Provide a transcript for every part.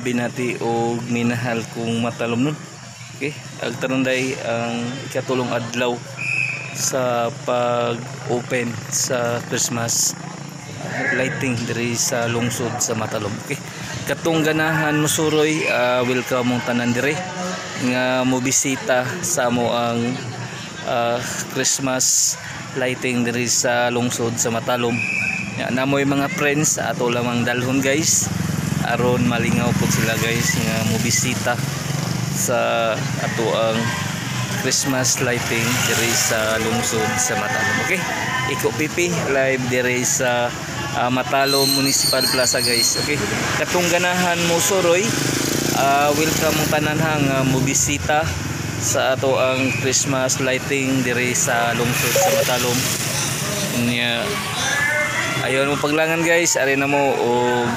binati og minahal kong Matalomnon. Okay, agtarunday ang ikatulong adlaw sa pag-open sa Christmas lighting diri sa lungsod sa Matalom. Okay. Katong ganahan mosuroy, welcome mong tanan diri nga mobisita sa amo ang Christmas lighting diri sa lungsod sa Matalom. Ya, namoy mga friends ato lamang dalhon, guys, aron malingaw pud sila, guys, nga mobisita sa ato ang Christmas lighting diri sa lungsod sa Matalom. Okay? Iko Pipi live diri sa Matalom Municipal Plaza, guys. Okay? Katong ganahan mo suroy, welcome mong tanan ha nga mobisita sa ato ang Christmas lighting diri sa lungsod sa Matalom. Nya ayon mo paglangan, guys, ari na mo og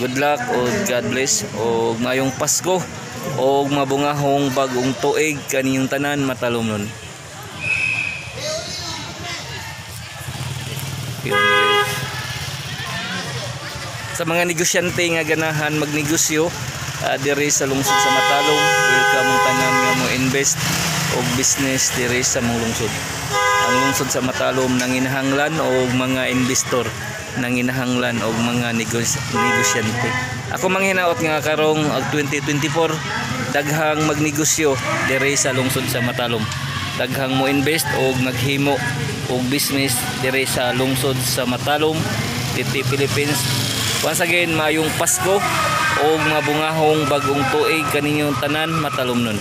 good luck o God bless o mayong Pasko o mabungahong bagong tuig kaniyong tanan, Matalom nun. Yun, guys. Sa mga negosyante nga ganahan magnegosyo diri sa lungsod sa Matalom, welcome mong tanan nga mo invest og business diri sa mong lungsod. Ang lungsod sa Matalom nanginahanglan og mga investor, nanginahanglan og mga negosyante. Ako manghinaot nga karong ag 2024 daghang magnegosyo diri sa lungsod sa Matalom, daghang mo invest og maghimo og business diri sa lungsod sa Matalom, Titi Philippines. Once again, mayong Pasko og mabungahong bagong tuig kaninyong tanan, Matalom nun.